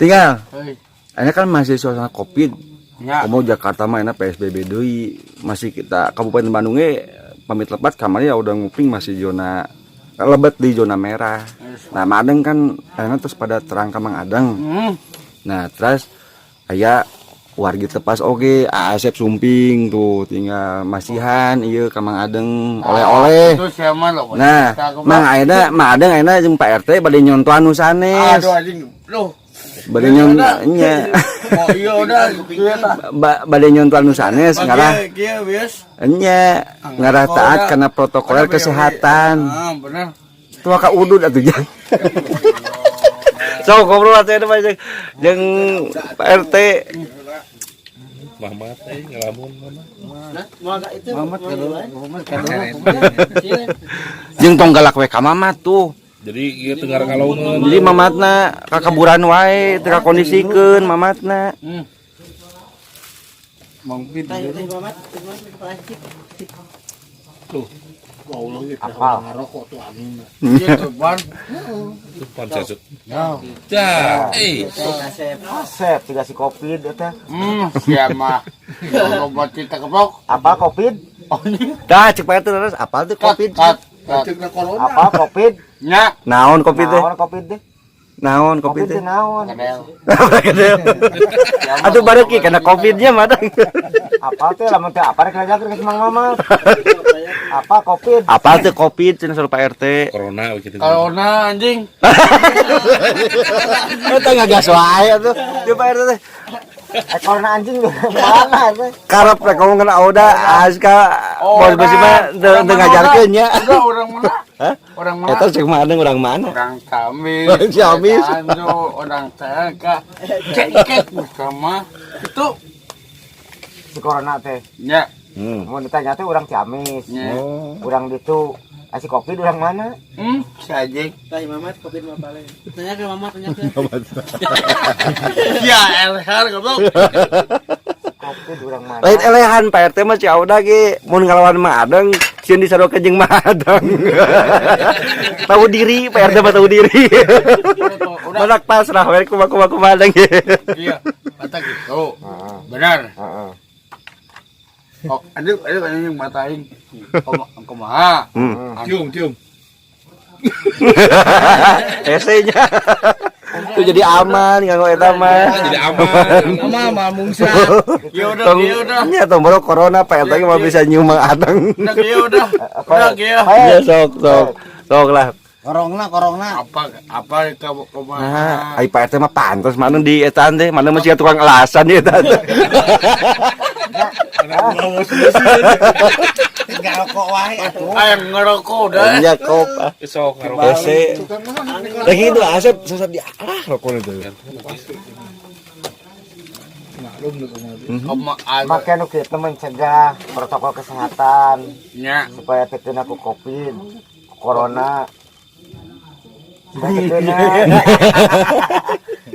Tinggal. Heuy. Ini kan masih suasana Covid. Ya. Komo Jakarta mah enak PSBB deui. Masih kita Kabupaten Bandungnya pamit lebat kamari ya udah nguping masih zona lebet di zona merah. Nah, Madeng kan enak terus pada terang ka Mang Adeng. Nah, terus aya wargi tepas oge Asep sumping tuh tinggal masihan ieu ka Mang Adeng oleh-oleh. Itu siapa lo? Nah, Mang ayeuna Mang Adeng ayeuna jeung Pak RT bade nyontohan nu sanes. Aduh, anjing. Loh. Bade nyon nya. Oh iya, udah kieu tah. Bade nyontohan nu sanes ngarah Kieu bias. Nya ngarah taat karena protokol kesehatan. Ah, bener. Tua ka udud atuh jang. So ngobrol atuh eta mah jeung Pak RT. Mamat eh ngelamun mama. Mamat kalau Mamat kalau. Jeung tong galak we ka Mamat tuh. Jadi ieu teu kalauneun. Jadi mamatna kakaburan wae teu kakondisikeun mamatna. Mang Pit. Tuh, Apal. Iya tuh, Ban. Tuh pan sasut. Ya. Dah, eh. Asep tiga si Covid eta. Siapa? Obat kita keblok. Apa Covid? Oh, ini. Dah cek Pak RT terus apal tuh Covid. Cut, cut. Apa Covid? Nya. Naon Covid teh? Naon Covid teh? Naon Covid Covid teh? teh naon? Kedel. Kedel. Atuh bareuki kana Covidnya mah. Apa teh lamun teh apa rek ngajakeun ka si Mang Mamat? Apa Covid? Apal tuh Covid cenah saur Pak RT. Corona we kitu. Corona anjing. Eta ngagas wae atuh. Di Pak RT teh. Eh, corona anjing tuh mana teh? Karep rek ngomong kana Oda Aska bos bos mah teu Orang teu mana, ngajarkeun nya. Udah orang mana? Hah? Orang mana? Eta cek mana urang mana? Orang Ciamis. Orang Ciamis. Tanjo, orang Tengka. Cekek sama itu. Si corona teh. Ya. Mun ditanya teh urang Ciamis. Ya. Urang ditu. Ah, si Covid urang mana? Si anjing. Tah Mamat Covid mah paling. Tanya ke Mamat, tanya ke. Ya, LHR goblok. Covid urang mana? Lain elehan Pak RT mah si Auda ge mun ngalawan Mang Adeng sieun disaruakeun jeung Mang Adeng. Tahu diri Pak RT mah tahu diri. Udah. Manak pasrah we kumaha kumaha kumaha Adeng. Iya, kata gitu. Heeh. Benar. Heeh. Oh, aduh, aduh, anjing matain. Kumaha? Cium, cium. Hese-nya. Tuh jadi aman nganggo eta mah. Jadi aman. Mama mah mungsa. Ya udah, Tong ya udah. nya tong baru corona Pak RT mah bisa nyium Mang Adeng. Udah, ya udah. Udah, ya. Ya sok sok. Sok lah. Korongna korongna. Apa apa kamu kumaha? Nah, ai Pak RT mah pantes mana di etan teh, mana masih tukang alasan di etan teh. Tinggal rokok wae atuh. Ayo ngerokok udah. Nya kop. Sok ngarokok. Hese. Lagi itu Asep sesat di arah rokok itu. Kumaha ada. Make nu kitu mencegah protokol kesehatan Nya. Supaya teu kena ku Covid, ku corona. Supaya teu kena.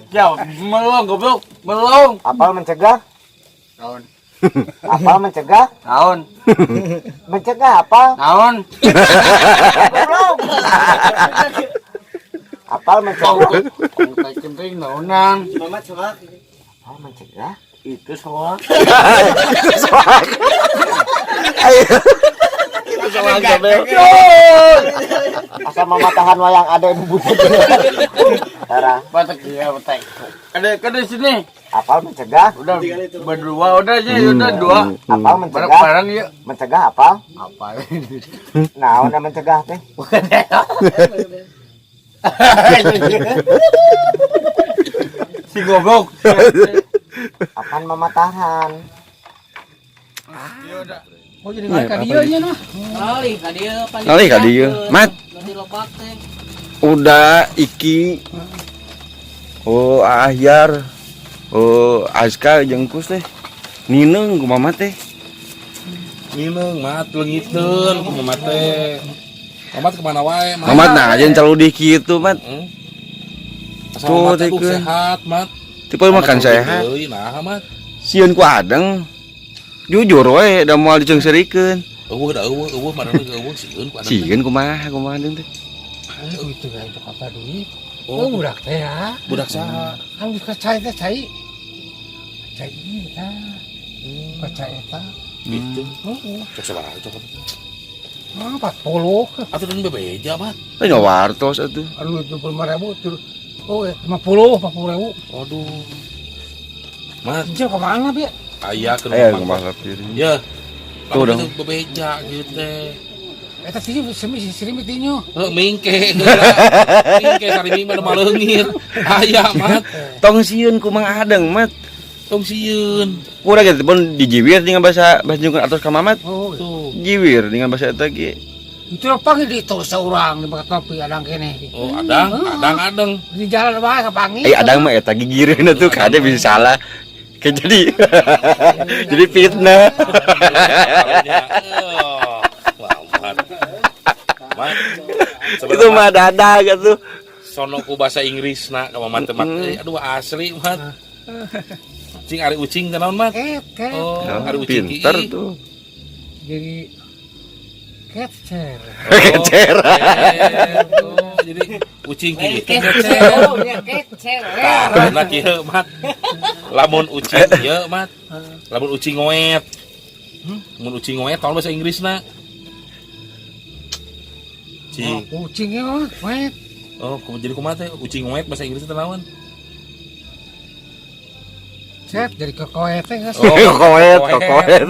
Ya, melong goblok, melong. Apal mencegah? Naon? Apal mencegah? Naon? Mencegah apa? Naon? Goblok. Apal mencegah? Kong teh kenting naonan. Mamat soak. Apal mencegah? Itu soal. Itu soak. Ayo. Itu soak sampai. Asa mamatahan wayang ada ibu budak. Tara, Batak ya, batak. Ada ada sini. Apal mencegah? Udah berdua udah sih, udah dua. Apal Barang mencegah? barang ya. Mencegah apa? Apa? Naon da mencegah teh? Bukan. Si goblok. Apaan mamatahan? Ya udah. Oh jadi ngalih ka dieu nya mah. Ngalih ka dieu pan. Ngalih ka dieu. Mat. Berarti lopak teh. Udah Iki. Oh, Ahyar. Oh, Azka jeung Kus teh. Nineung ku mama teh. Nineung mat leungiteun ku Mamat teh. Mamat kemana wae? Mamat nah aja caludih kitu, Mat. Asal Tuh, Mamat tuh teh. Sehat, Mat. Tipe makan sehat. Deui nah, Mat. Sieun ku Adeng. Jujur we da moal diceungseurikeun. Eueuh da eueuh eueuh mana eueuh sieun ku Adeng. Sieun kumaha kumaha Adeng teh. Eueuh teu aya apa duit. Oh, budak teh ya. Budak saha? Anu ka cai teh cai. Cai ieu tah. Ka cai eta. Gitu. Heeh. Cok sabaraha cok? Ah, 40. Atuh dan bebeja mat. Eh wartos atuh. Aduh, 25.000 tuh. Oh, 50, 40.000. Aduh. Mat, Jeung kemana, Bi? Aya ke Aya rumah. kumaha piring. Ya. Tuh dong. Tuh bebeja gitu teh. Eta sih semi semi tinyo. Heuh mingke heula. Mingke sariming mah maleungit. Aya mat. Tong sieun ku Mang Adeng mat. Tong sieun. Kurang gitu pun dijiwir dengan bahasa bahasa nyungkeun atos ka Mamat. Oh, Tuh. Jiwir dengan bahasa eta ge. Itu panggil di itu seorang di bakat topi adang kene. Oh, adang, adang, adang. Di jalan wae kapanggih. Eh adang mah eta gigireun atuh kade bisa salah. Kayak jadi jadi fitnah. Wah, mat. Itu mah dada gitu. Sono ku bahasa Inggris nak ka mamat mat. Aduh asli mat. Cing ari ucing teh naon mat? Ket, ket. Oh, ari ucing Pinter tuh. Jadi kecer. Kecer. Oh, jadi ucing ki teh kecer. Kecer. Tah, nah kieu mat. Lamun ucing ieu mat. Lamun ucing ngoet. Mun ucing ngoet naon bahasa Inggrisna? Cing. Ucing ya, ngoet. Oh, jadi kumaha teh? Ucing ngoet bahasa Inggris teh naon? Cet jadi kokoet teh geus. Oh, Kokoet, kokoet.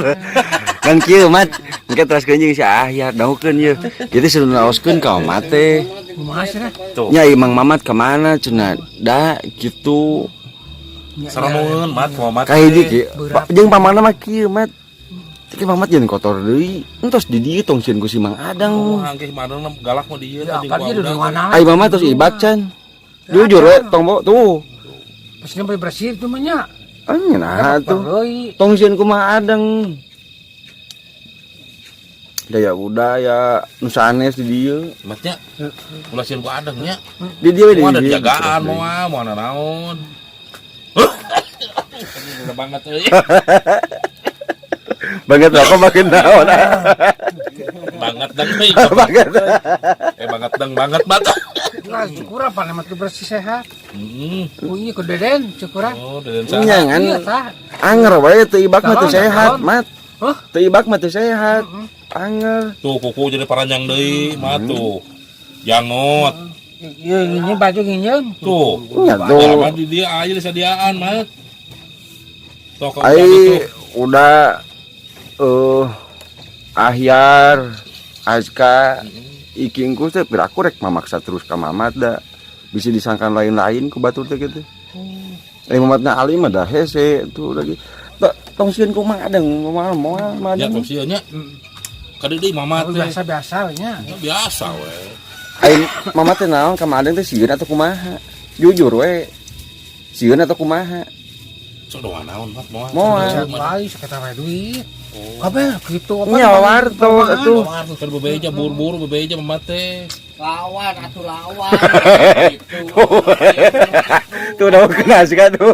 Kan kieu mat, engke teraskeun jeung si Ahyar dangukeun ieu. Kitu suruh naoskeun ka Mamat teh. Kumaha sih dah? Tuh. Nya Mang Mamat ka mana cenah? Da kitu. Saraneun mat ka Mamat. Ka hiji ki. Jeung pamana mah kieu mat. Tapi Mamat jeung kotor deui. Entos di dieu tong sieun ku si Mang Oh, Adang. angke Mang Adang galak mah di ieu Ya, apa dia di mana? Ai Mamat tos ibak can. Jujur we tong bo tuh. Pas nyampe bersih itu mah nya. Anya nah tuh. Deui. Tong sieun ku Mang Adang. Da ya udah ya nu sanes di dieu. Matnya ulah sieun ku Adang nya. Di dieu we di Mau ada dieu. jagaan moal, mau ada naon. Ini udah banget euy. Banget rokok makin naon. Banget deng euy. Banget. Eh banget deng banget mat. Nah, cukuran paling mah bersih sehat. Heeh. Bunyi ku deden cukuran. Oh, deden saha? Nya ngan Iya tah. anger wae teu ibak mah teu Calon, sehat, calon. Mat. Hah? Teu ibak mah teu sehat. Anger. Tuh kuku jadi paranjang deui, mat tuh. Jangot. Iya, nginjem baju nginjem. Tuh. Nya tuh. Lama di dia aja disediaan, mat. Tuh kau Ai udah Ahyar, Azka, Iki engkus teh piraku rek mamaksa terus ka Mamat da. Bisa disangkan lain-lain ku batur teh gitu. Eh Mamatna Ali mah dah hese tuh lagi. Tong sieun ku Mang Adeng, moal moal Mang Ya Adeng. tong sieun nya. Kade deui Mamat teh. Biasa-biasa we nya. Ya, biasa we. Ai Mamat teh naon ka Mang Adeng teh sieun atau kumaha? Jujur we. Sieun atau kumaha? Sok doa naon mat moal. Moal. Baik, sekitar wae duit. Kabeh gitu apa? Nya wartos atuh. Keur bebeja buru-buru bebeja Mamat teh. Lawan atuh lawan. Gitu. Tuh udah kena Azka tuh.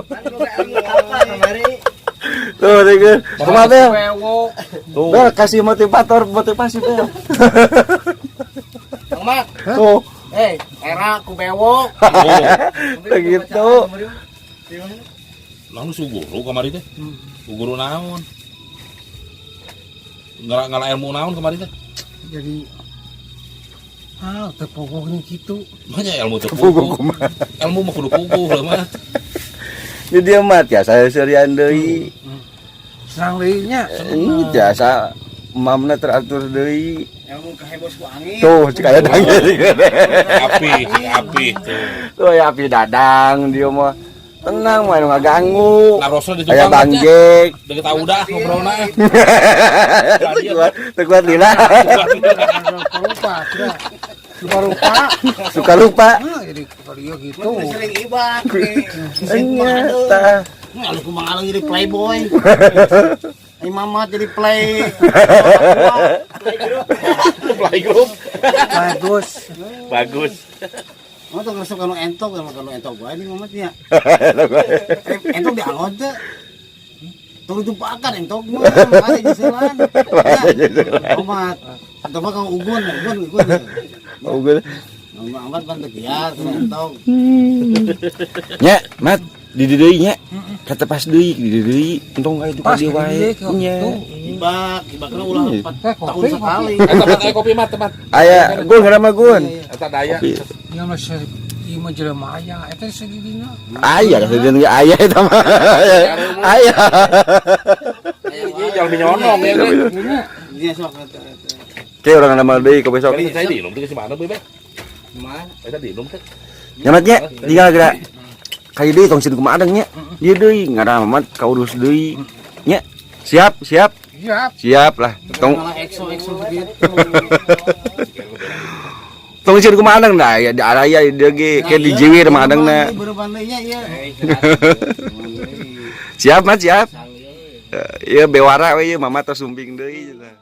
Tuh, tuh, kumaha teh? Tuh. Bel, kasih motivator, motivasi Bel. Bang Mat, Tuh, eh, era ku bewok. Oh. begitu. Naon su guru kamari teh? Guru naon? Ngala ngala ilmu naon kamari teh? Jadi teu puguhnya gitu. Makanya ilmu teu Puguh puguh. kumaha. Ilmu mah kudu puguh lah mah. Di dia mah tiasa serian deui. Senang deui nya. Ini tiasa mamna teratur deui. Ilmu kahebos ku angin. Tuh, cik aya dang. Api, api tuh. Tuh ya api dadang dia mah. Tenang mah nu ngaganggu. Narosna di Aya tukang Bang nya. Jack. Deket udah ngobrolna. Teu kuat, teu kuat lila. Lupa, sudah. Lupa lupa. Suka lupa. Nah, jadi kalau dia gitu. Sering ibak. Nya tah. Kalau ku Mang Alung jadi playboy. Ai Mamat jadi play. Playgroup. Bagus. Bagus. Oh, tuh ngeresep kanu entok, emang kanu entok wae nih Mamat nya. Entok diangon teh. Tong ditumpakan entok mah, ada jeselan. Mamat. Entok mah kang ugun, ugun, ugun. Oh, gue. Mang Ahmad pan teu kiat kana entog. Nya, Mat, di dieu deui nya. Kata pas deui di dieu deui, entong ka itu ka Pas dieu ka wae. dieu deui, Nya. tuh. Ibak, ibakna ulah Iya. 4 Eh, kopi, tahun kopi. sekali. Eta mat aya kopi mat teman. Aya, Gun kada mah Gun. Eta daya. Kopi. Ieu mah ieu mah jelema aya eta sedidina. Aya, kasih ge aya eta mah. Aya. Ieu jalmi nyonong ya. Teh. Iya sok eta eta. Oke, urang nama deui ke besok. Eta saya diinum teh si mana bebe? Kumaha? Eta diinum teh. Nyamat nya, tinggal geura. Kayu deui tong sieun kumaha adeng nya. Ieu deui ngaran Mamat kaurus deui. Nya. Siap, siap. Siap. Siap lah. Tong Malah exo-exo begitu. tong sieun kumaha adeng dah ya di araya di dieu ge ke di jiwir mah adengna. Beureupan deui nya ieu. Siap, Mat, siap. Ieu bewara we ieu Mamat tos sumping deui cenah.